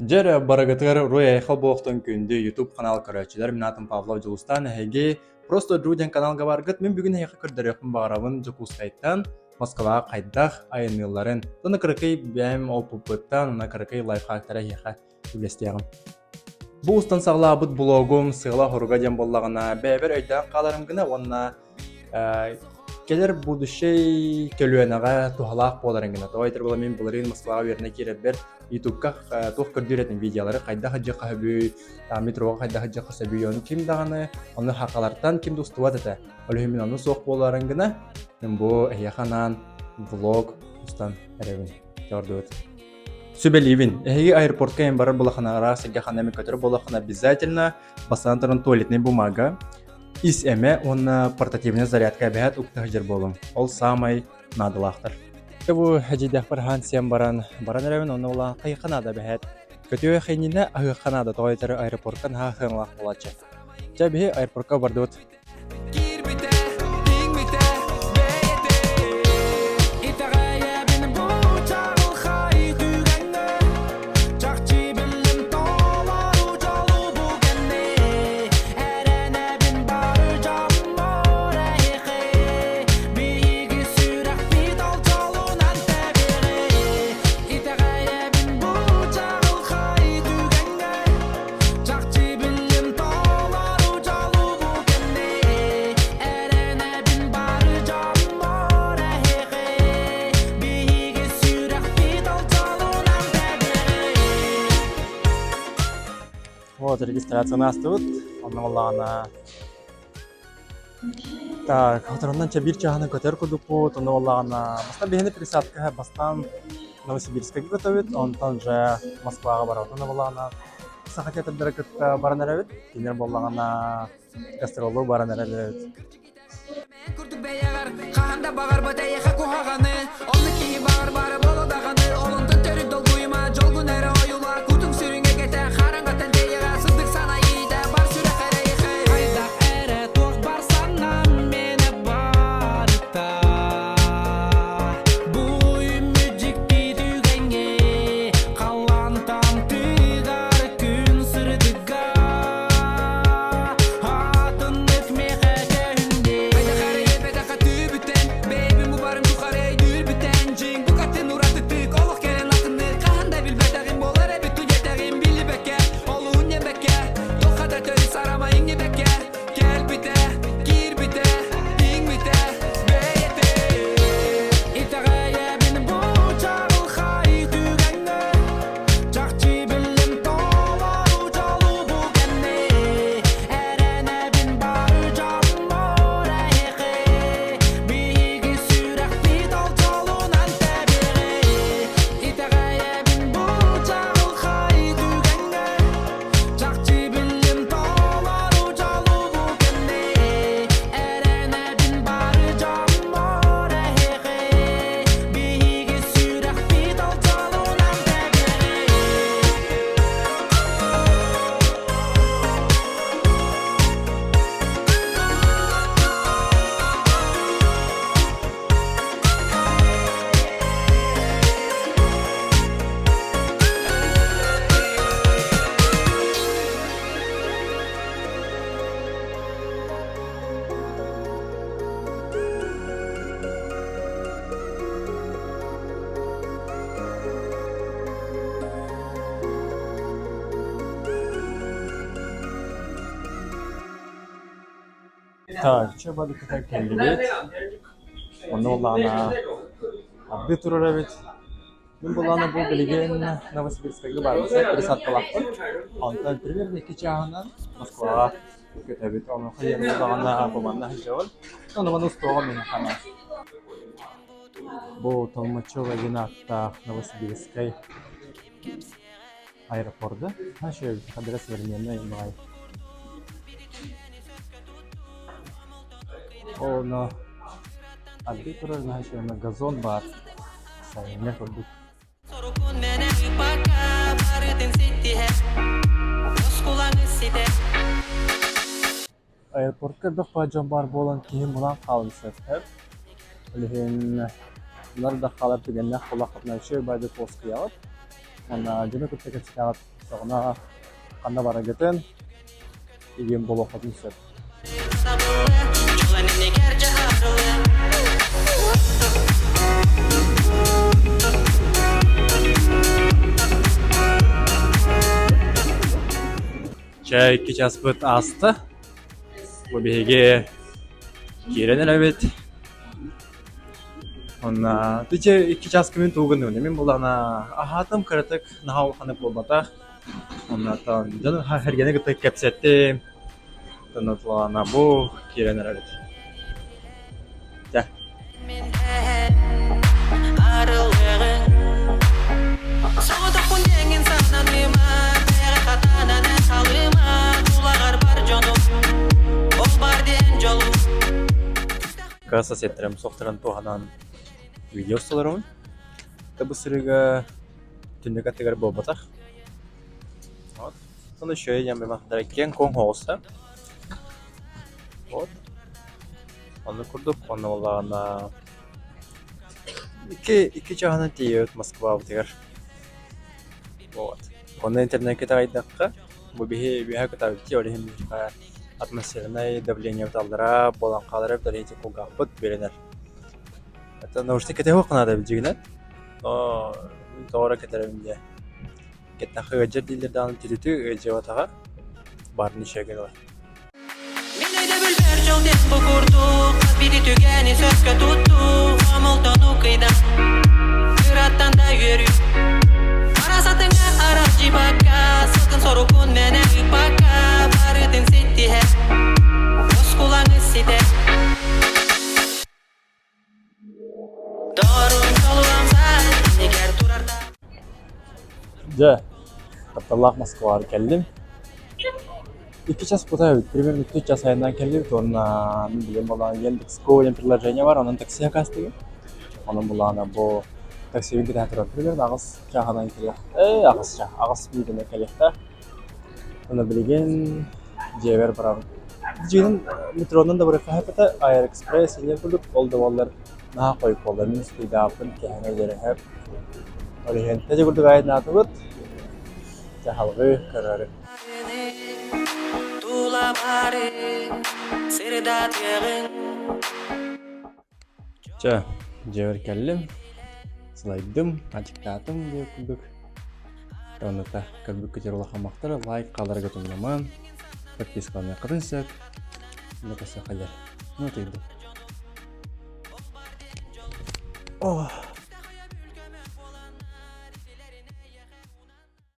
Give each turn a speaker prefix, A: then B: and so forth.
A: Дьэ эрэ, барыгытыгар Уруй-айхал буолуохтун күндү YouTube канал көрөөччүлэр, мин аатым Павлов Дьулустаан, эһиги Просто Drew диэн каналга баргыт, мин бүгүн эһиэхэ көрдөрүөхпүн баҕарабын Дьокуускайтан Москваҕа хайдах айанныылларын, уонна кыракый бэйэм опыппыттан, уонна кыракый лайфхактары эһиэхэ үллэстиэҕим. Бу устан саҕалаабыт блогум сыала-соруга диэн буоллаҕына, бэйэбэр өйдөөн хааларым гына уонна кэлэр будущай көлүөнэҕэ туһалаах буоларын гына. Тоҕо этэр буола мин былырыын Москваҕа үөрэнэ киирэрбэр Ютубка туох көрдүүр этим видеолары хайдах ыдьыахха сөбүй, метроҕа хайдах ыдьыахха сөбүй, ону ким даҕаны ону хахалартан ким да устубат этэ. Ол иһин мин ону суох буоларын гына мин бу эһиэхэ анаан влог устан эрэбин. Чордубут. Сүбэлиибин. Эһиги аэропортка эн барар булахана араас сиргэ ханна эмэ көтөр буолахына обязательно бастаан туран туалетнай бумага, ис эмэ уонна портативная зарядка эбэһээт укта сылдьар буолуҥ. Ол саамай наадалаахтар. Бу эдьиийдээхпэр аһаан сиэн баран баран эрэбин, онно улахан хайыахха наада эбэһээт. Көтүөх иннинэ аһыахха наада, тоҕо этэр аэропортка наһаа сыаналаах буолааччы. Чэ, биһи аэропортка бардыбыт.
B: Киирбитэ, иҥмитэ бэйэтэ Итэҕэйэбин бу чаҕылхай түгэҥҥэ Чахчы биллим толору дьолу бу кэннэ Эрэнэбин бары дьоммор эһиэхэ Биһиги сүрэхпит ол дьолунан тэбиэҕэ Итэҕэйэбин бу чаҕылхай түгэҥҥэ Чахчы биллим толору дьолу бу кэмнэ Эрэнэбин бары дьоммор эһиэхэ Биһиги сүрэхпит ол дьолунан тэбиэҕэ
A: Вот регистрацияны аастыбыт. Онно буоллаҕына Так, отороннон чэ биир чааһынан көтөр курдукпут, онно буоллаҕына бастаан биһини пересадкаһа бастаан Новосибирскайга көтөбүт, онтон дьэ Москваҕа барабыт. Онно буоллаҕына Саха театрдара кытта баран эрэбит, кинилэр буоллаҕына гастроллуу баран эрэллэр эбит.
B: Курдук бэйэҕэр хаһан да баҕарбат эйиэхэ куһаҕаны Оннук киһи баҕар баара буолуо даҕаны Олонтон төрүт долгуйума дьолгун эрэ ойуулаа Кутуҥ сүрүҥ эгэтэ хараҥаттан тэйэҕэ Сырдык санаа иитэ бар сүрэх эрэйэхэ Хайдах эрэ туох бар санаам миэнэ барыта Бу үүммүт дьикти түгэҥҥэ Халлаантан тыгар күн сырдыга Атыннык миэхэ көһүннэ Хайдах эрэ эбэтэхэ түбүтэн Бэйэбин бу барын тухары өйдүүрбүтэн Дьиҥ букатын уратытык олох кэлэн атыннык Хаһан да билбэтэҕим буолар эбит үйэтэҕим Билибэккэ, олуһун ньэбэккэ Туохха да төрүт сарама иҥнибэккэ Кэлбитэ, киирбитэ, иҥмитэ бэйэтэ Итэҕэйэбин бу чаҕылхай түгэҥҥэ Чахчы биллим толору дьолу бу кэмнэ Эрэнэбин бары дьоммор эһиэхэ Биһиги сүрэхпит ол дьолунан тэбиэҕэ Итэҕэйэбин бу чаҕылхай түгэҥҥэ Чахчы биллим толору дьолу бу кэмнэ Эрэнэбин бары дьоммор эһиэхэ Биһиги сүрэхпит ол дьолунан тэбиэҕэ
A: Так, чэ бадыкыта кэллибит. Онно буоллаҕына ардыы турар эбит. Мин буоллаҕына бу билигин Новосибирскайга баарбын пересадкалаахпын. Онтон примерно икки чааһынан Москваҕа көтөбүт. Онуоха ийэм буоллаҕына бу манна сылдьабын. Ону маны устуоҕум мин хана. Бу Толмачева диэн ааттаах Новосибирскай аэропорда. Вообще хадара современный баҕайы. Оно ардыы турар наһаа үчүгэй газон баар. Сайыҥҥа курдук.
B: Сорукун мэнэ ыыппакка барытын ситтиһэ Оскуланы ситэ
A: Аэропортка элбэх баар дьон баар буолан киһи мунаан хаалан сөп. Ол иһин булар да хаалар түгэннээх буоллаххытына үчүгэй баайдык уоскуйаҕыт. Уонна дьону кытта кэпсэтэҕит тоҕуна ханна бараргытын игин буолуоххутун сөп. Чэ, икки часпыт ааста. Бу биһиги киирэн эрэбит. Онно ити икки чааска мин тугу гынныбын мин булаана аһаатым кыратык наһаа улаханнык буолбатах. Оннооттон дьон эргэни кытта кэпсэттим. Онно бу киирэн эрэбит. Дьэ. Кыра соседтарым суохтарын туһанан видео усталарым. Бу сырыыга түннүк аттыгар буолбатах. Вот. Соны еще я киэҥ куоҥ оҕуста. Вот. Оннук курдук уонна буоллаҕына икки икки чааһынан тиийэбит Москвабытыгар. Вот. Онно интернеккэ таайдахха, бу биһи үөһэ кытаабыт ол иһин биһиэхэ атмосфернай давлениебыт аллараа буолан хаалар эбит, ол иһин ити кулгаахпыт бүөлэнэр. Это наушник кэтэһиэх наада эбит дьиҥинэн. Но мин тоҕо эрэ кэтэрэбин диye. Кэттэххэ ыалдьар дииллэр даҕаны түтүтү ыалдьыбатаҕа баарын үчүгэй ылар.
B: Мин өйдөбүлбэр дьол диэн бу курдук Хас биирдии түгэни сөпкө туттуу Хомолтону кыйда Кыраттан да үөрүү Арасатыҥа аралдьыйбакка Сылгын сорукун мэнэ ыыппакка Барытын ситтиһэр Оскулаҥы ситэр
A: Дьэ, тапталлаах Москваҕа кэллим. Икки час бута эбит, примерно икки час айаннаан кэллибит уонна мин билим буоллаҕына Яндекс.Го диэн приложение бар, онон такси заказтыгын. Онон буоллаҕына бу таксибын кэтэһэ турар примерно аҕыс чааһынан кэлиэх ээ аҕыс чаас, аҕыс мүнүүтэнэн кэлиэхтээх. Уонна билигин дьиэбэр барабын. Дьиҥинэн метронан да барыахха сөп этэ, Аэроэкспресс инньэ курдук, ол да буоллар наһаа хойут буолла, мин успейдаабыппын киэһэҥҥэ диэри сөп. Ол иһин ити курдук айаннаатыбыт, дьэ салҕыы көрөөрү. Чэ, дьиэбэр кэллим, сылайдым, аччыктаатым диэх курдук. Онута көрбүккүтүгэр улахан махтал, лайк хааларга тумнумаҥ, подпискаланыаххытын сөп. Онно көрсүөххэ диэри. Ну, утуйдум. Ох.